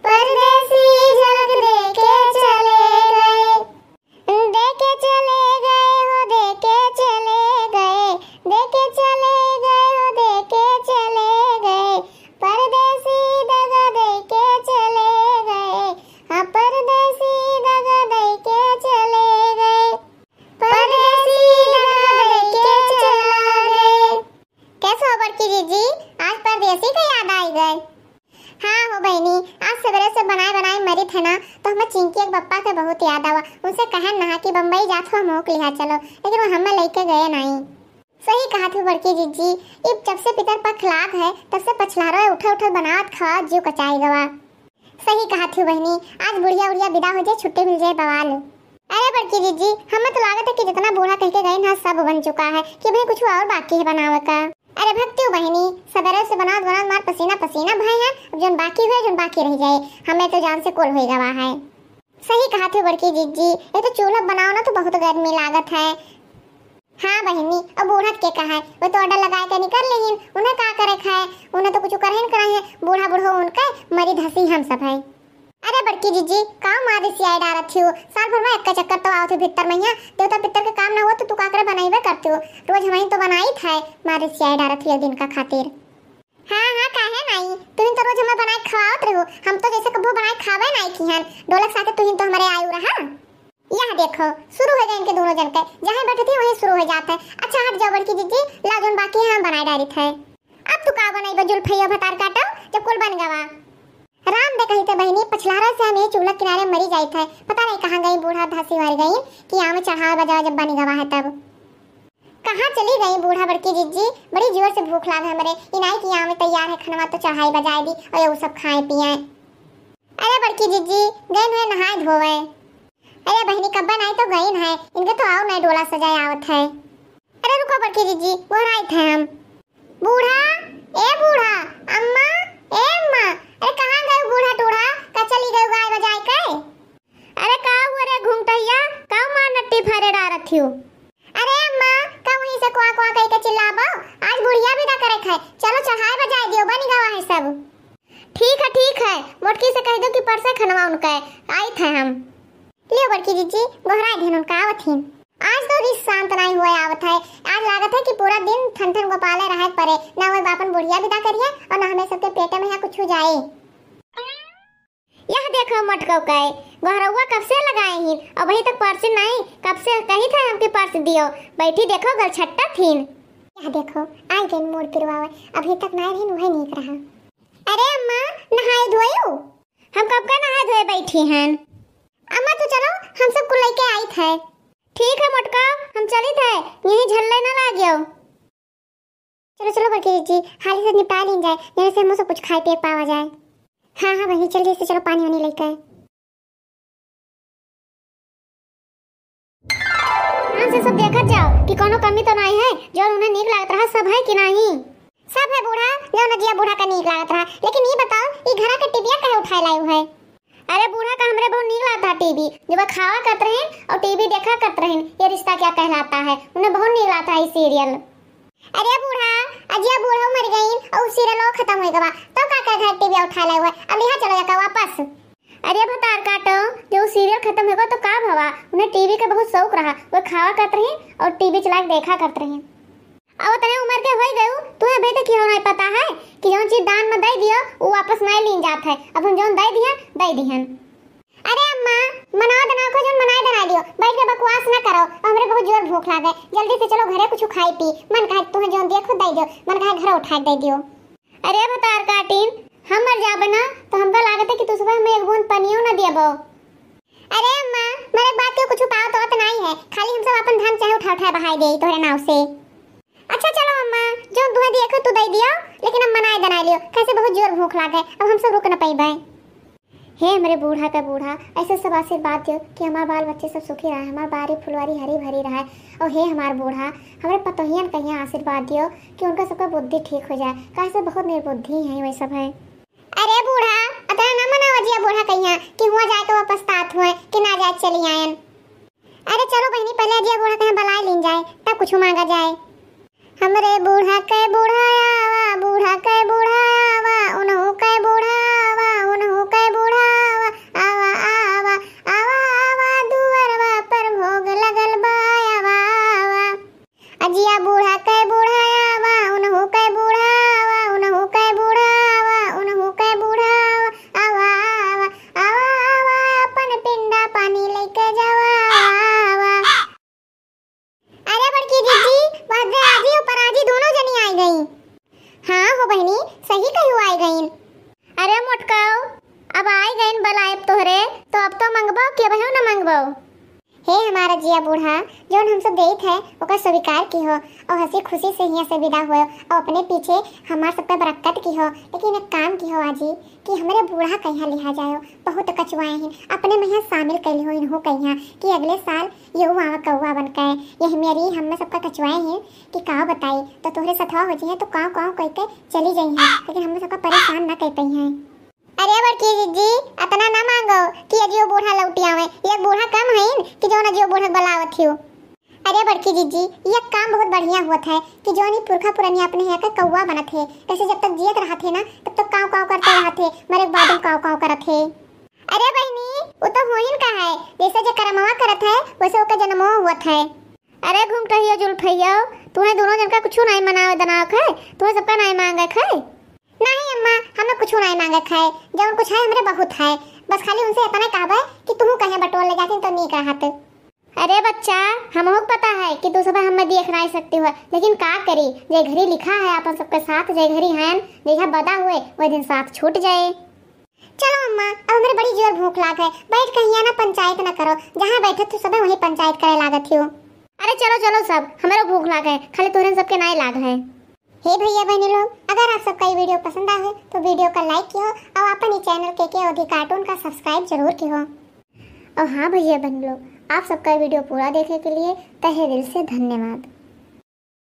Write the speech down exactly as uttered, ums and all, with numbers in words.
परदेसी झलक देके चले गए, देके चले गए हो, देके चले गए, देके चले गए हो, देके चले गए। परदेसी दगा देके चले गए, हाँ, परदेसी दगा देके चले गए, परदेसी दगा देके चला गए। कैसे हो बड़की जीजी, आज परदेसी का याद आई गए? हाँ हो बहिनी, आज सवेरे से बनाए बनाए मरित है ना, तो हमें चिंकी एक बप्पा के बहुत याद आवा। उनसे कहन नहा कि बम्बई जात हो, हमहू के लिहा चलो, लेकिन वो हमें लेके गए नहीं। सही कहत हो बड़की जीजी, इब जब से पितर पख लाग है, तब से पछलहरो उठल उठल बनावत खावत जीव कचाई गवा। सही कहत हो बहिनी, आज बुढ़िया उढ़िया विदा हो जाए, छुट्टी मिल जाए बवाल। अरे बड़की जीजी, हमें तो लागत है कि जितना बूढ़ा कह के गए ना, सब बन चुका है, कि भाई कुछ और बाकी है बनावे का। अरे भक्ति बहिनी, सबेरे से बनावत बनावत मार पसीना पसीना भय है। अब जोन बाकी हुए, जोन बाकी रह जाए, हमें तो जान से कोल होई गवा है। सही कहत हो बड़की जीजी, ये तो चूल्हा बनाओ ना तो बहुत गर्मी लागत है। हाँ बहिनी, अब बूढ़ा के कहा है, वो तो order लगा के निकल लेहिन, उन्हें का करे खाए, उन्हें तो कुछ करे न करे है, बूढ़ा बूढ़ो उनके मरी धसी हम सब है। अरे बड़की जीजी, काउ माँ रिसियाई डारत हियो? साल भर में एक चक्कर तो आवत हो भीतर मैया, देवता पितर के काम ना हुआ तो तू काकरे बनाइबे करती हो, रोज हमही तो बनाई था। माँ रिसियाई डारत हियो एक दिन का खातिर। हाँ हाँ, काहे नाई, तुहिन तो रोज हमें बनाए खवावत रहो, हम तो जैसे कभू बनाए खावे नाई किहन, ढोलक साथे तुहिन तो हमारे आयु रहा। यह देखो, शुरू हो गए इनके दोनों जन के, जहाँ बैठे थे वहीं शुरू हो जाते हैं। अच्छा हट जाओ बड़की जीजी, ला जोन बाकी है हम बनाए डारी थे। अब तू का बनाई बा जुल्फैया भतार काटो, जब कुल बन गवा। राम दे कही थे बहिनी, पछलहरा से हम ये चूल्हा किनारे मरी जाई थे, पता नहीं कहाँ गई बूढ़ा धासी मर गई कि आम चढ़ावे बजावे जब बनी गवा है तब। कहाँ चली गई बूढ़ा बड़की जीजी, बड़ी जोर से भूख लाग हमरे, इनाई की आम तैयार है खनवा तो चढ़ाई बजाए दी और ये सब खाए पिए। अरे बड़की जीजी, गए हुए नहाए धोवे। अरे बहिनी, कब्बे नाई तो गईन है, इनके तो और नए डोला सजाए आवत है। अरे रुको बड़की जीजी, गोहराइत है हम। बूढ़ा, ए बूढ़ा, अम्मा, ए अम्मा, अरे कहाँ गए बूढ़ा टूढ़ा, का चली गए गाय बजाए के? अरे का हुआ रे घुंघटैया, का मार नट्टी फरे डारत हियो? अरे अम्मा, का वहीं से क्वां क्वां कह के चिल्लाबो? आज बुढ़िया विदा करे खाए, चलो चढ़ाए बजाए दियो, बनी गवा है सब। ठीक है, ठीक है, मोटकी से कह दो कि परसे खनवा उनके, आइत है हम। लियो बड़की जीजी, गोहराए दिन उनका आवत ही। आज तो रिस शांत नाई हुए आवत है, आज लागत है कि पूरा दिन ठन ठन गोपाले रहे परे, ना वह बापन बुढ़िया विदा करिए और ना हमें सबके पेटे में यहाँ कुछ हो जाए। यह देखो मोटको के, गोहरौआ कब से लगाए ही, अबही तक परसे नाई, कब से कही था हमके परस दियो, बैठी देखो गलछट्टा थीन। यह देखो, आई गई मोर पिरवावे, अभी तक नाई रहीन, वही नीक रहा। अरे अम्मा, नहाए धोयू? हम कब का नहाए धोए बैठी हन। अम्मा, तू चलो, हम सब कुल लेके आइत है। ठीक है मोटका, हम चलित है, यहीं झल्ले ना लागियो। चलो, चलो बड़की जीजी, हाली से निपटा लीन जाए, जने से हमहू सब कुछ खाए पिए पावा जाए। हाँ, हाँ बहिनी, जल्दी से चलो, पानी वानी लेके। ध्यान से सब देखत जाओ कि कोनो कमी तो नाई है, जो उन्हें नीक लागत रहा, सब है कि नाई? सब है बूढ़ा, जो न जिया बूढ़ा का नीक लागत रहा। लेकिन ये बताओ, ये घरा के टीविया काहे उठाए लायू है? अरे बूढ़ा का हमरे बहुत नीक लागत रहा टीवी, जब वह खावा करत रहे और टीवी देखा करत रहे, ये रिश्ता क्या कहलाता है, उन्हें बहुत नीक लागत रहा ये सीरियल। अरे बूढ़ा, अजिया बूढ़ो मर गईन और सीरियलो खत्म हो गवा, तो का कर घर टीवी उठा ले हुए, अब यहाँ चलो जाकर वापस। अरे भतार काटो, जो सीरियल खत्म हो गवा तो का भवा, उन्हें टीवी के बहुत शौक रहा, वो खावा करत रही और टीवी चला के देखा करत रही। अब उतने उम्र के होई गयू, तुम्हें अभी तक यह नहीं पता है कि जौन चीज दान में दे दियो, वो वापस नहीं लीन जात है। अब हम जौन दे दिहन, दे दिहन। अरे अम्मा, मनाओ दनाओ को जौन मनाए दना दियो, बैठ के बकवास ना करो। अब हमरे बहुत जोर भूख लागे, जल्दी से चलो घरे कुछ खाई पी। मन कहे तुम्हें जौन दिया खुद दे दियो, मन कहे घर उठा के दे दियो। अरे भतार काटिन, हम मर जाबे ना तो हमका लागत है कि तू सुबह हमें एक बूंद पनियो ना दियबो। अरे अम्मा, मरे के बाद के कुछ पाओ तो नहीं है, खाली हम सब अपन धन चाहे उठा उठा बहाई दे तोहरे नाव से। अच्छा चलो अम्मा, जो दुहे दिए को तू दे दियो, लेकिन हम मनाए दनाए लियो, कैसे बहुत जोर भूख लागे, अब हम सब रुक न पइबे। हे हमरे बूढ़ा का बूढ़ा, ऐसे सब आशीर्वाद दियो कि हमार बाल बच्चे सब सुखी रहे, हमार बारी फुलवारी हरी भरी रहे। और हे हमार बूढ़ा, हमरे पतोहियन कहिया आशीर्वाद दियो कि उनका सबका बुद्धि ठीक हो जाए, काहे से बहुत निर्बुद्धि हैं वे सब है। अरे बूढ़ा, अतना न मनावा जिया बूढ़ा कहिया कि हुआ जाए तो वो पछतात हुए कि ना जाए चली आयन। अरे चलो बहिनी, पहले अजिया बूढ़ा कहे बलाए लीन जाए, तब कुछ मांगा जाए। हमरे बूढ़ा के बूढ़ा आवा, बूढ़ा के बूढ़ा आवा, उनहु के बूढ़ा आवा, उनहु के बूढ़ा मांगबो कि अबहियो ना मांगबो? हे हमारा जिया बूढ़ा, जौन हम सब देत है, ओकर स्वीकार किहो और हंसी खुशी से हियां से विदा होयो और अपने पीछे हमार सबका बरक्कत किहो। लेकिन एक काम किहो आजी कि हमरे बूढ़ा कहिया लिहा जायो, बहुत कचुआए हैं, अपने में हियां शामिल कैली हो इन्हों कहिया कि अगले साल यहू आवा कौआ बन के। यही मेरी हमें सबका कचुआए हैं कि का बताई, तो तोहरे सथवा हो जी है तो काव काव कह के चली जाई है, लेकिन हमें सबका परेशान ना कर पाई है। अरे बड़की जिज्जी, अतना ना मांगो कि अजियो बूढ़ा लौटी आवे। ये बूढ़ा कम हईन कि जौन अजियो बूढ़ा के बुलावत हियो। अरे बड़की जिज्जी, ये काम बहुत बढ़िया होत है कि जौन ई पुरखा पुरनिया अपने हियां के कौआ बनत है, कैसे जब तक जियत रहत है ना, तब तक काव काव करते रहत है, मरे के बाद में काव काव करत है। अरे बहिनी, वो तो होइन का है, जैसे जे करमवा करत है, वैसे ओके जन्मो होत है। अरे घुंघटहियो जुल्फैयो, तुम्हें दोनों जन का कुछ नहीं मनावे दनावक है, तुम्हें सबका नहीं मांगे है। नहीं अम्मा, हमें कुछ नहीं मांगे है, जौन कुछ है हमरे बहुत है। बस खाली उनसे इतना कहबे कि तुहू कहीं बटोर ले जाती तो नीक रहत। अरे बच्चा, हमहू के पता है कि तू सब हमें देख नहीं सकती हो, लेकिन का करी, जे घरी लिखा है अपन सबके साथ, जे घरी हैं, जैसा बदा हुए, वह दिन साथ छूट जाए। चलो अम्मा, अब हमरे बड़ी जोर भूख लाग है, बैठ के हियां ना पंचायत ना करो, जहाँ बैठे तू सब वहीं पंचायत करे लागत हो। अरे चलो चलो सब, हमरो भूख लाग है, खाली तोहरन सबके नाई लाग है। हे भैया बहनी लोग, अगर आप सबका ये वीडियो पसंद आए तो वीडियो का लाइक किहो और अपन ई चैनल के के ओधी कार्टून का सब्सक्राइब जरूर किहो। और हाँ भैया बहनी लोग, आप सबका वीडियो पूरा देखे के लिए तहे दिल से धन्यवाद।